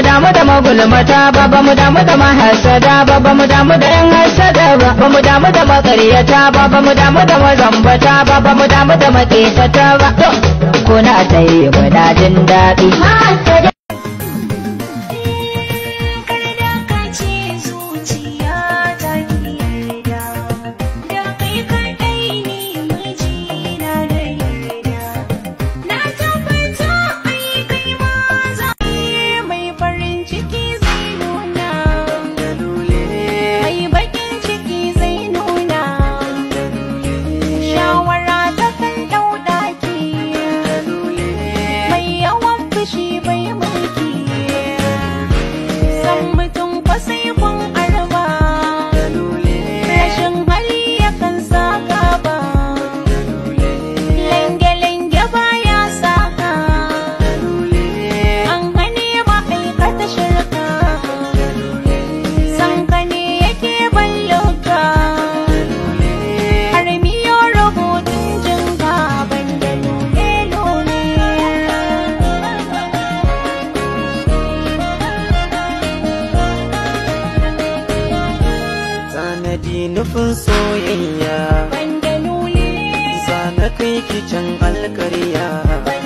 Ba mu damu da magulmata ba, ba mu damu da mahasada ba, ba mu damu da yan hasada ba, ba mu damu da makaryata ba, ba mu damu da mazambata ba, ba mu damu da maketata ba. To, kuna ta yi muna jin daɗi. Nufin soyayya, zana kai kicin alkarya.